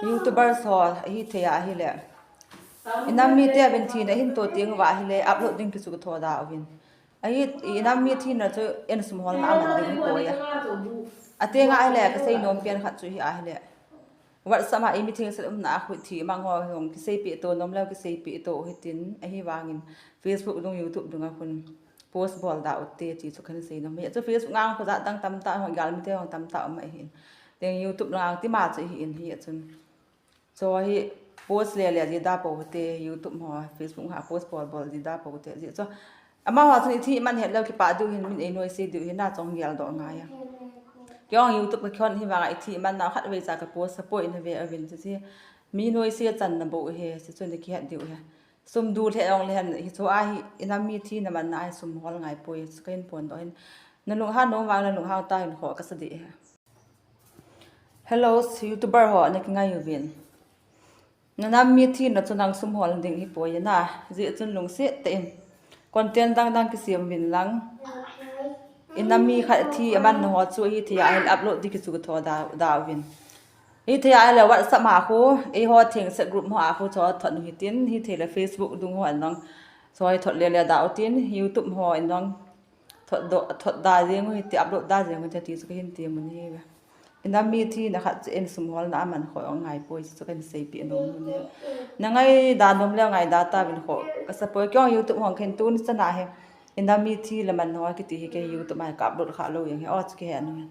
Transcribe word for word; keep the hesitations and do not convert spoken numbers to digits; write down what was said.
YouTubers ho hithei ahile, inam mite uvin thina hin to teng uva ahile upload ding kichu tho da uvin. Ahi, inam mi thina chu insum holna aman ding hi poi a. Atenga ahile kasei nom pen khat chu hi ahile, WhatsApp a imi thengset umna a khu thi mang ho jong kiseipeh to, nom leu kiseipeh to hitin, ahivangin Facebook dung, YouTube dunga khun post bol da ute ti chu kahin sei nom hi. Chu Facebook ngang khu jat dang tamtah, ho gal mite jong tamtah um ahin. Teng YouTube ngang ti ma chu hi in hi chun. Chu hi post le le ji da pou te, YouTube ho, Facebook ha post bol bol ji da pou te ji chu. Amaho chun ithi iman het leu kipah diu hin, min einoise diu hin, nachung gel doh ngai a. Kei jong YouTube kakhon hi vanga ithi iman nau khatvei cha ka post a poi na ve uvin chu, mi noise channa bou hi, chu chu ni kihet diu hi. Sum du lheh jong lehen, hichu ahi, inam mi thina manna ahi, sum hol ngai poi, chu kahin phondoh hin. Nalunghan nom vang nalunghan tah in kho kasa ding hi. Hello, YouTuber ho, nakingai uvin. Nanam mi thina chu nang sum hol ding hi poi na, jeh chun lungset tah in content dang dang kisem uvin lang. Inam mi khat thi amanna ho chu hithei ahile upload ding kichu tho da, da uvin. Hithei ahile WhatsApp a khu, eiho thengset group ho a khu chu thot u hitin, hithei le Facebook dung ho in lang chu hi thot le le da utin, YouTube ho in lang thot do, thot da jeng u hiti, upload da jeng u hiti ti chu kahin ti mun hi ve. Inam mi thina khat chu insum holna aman kho jong ngai poi chu kahin seipeh nom mun hi. Nangai da nom leu ngai da tauvin kho kasa poi, kei jong YouTube hung khen tuni chana hi. Inam mi thi le man ho kiti hi kei YouTube a ka upload kha lou jeng hi, o chu kihe nom.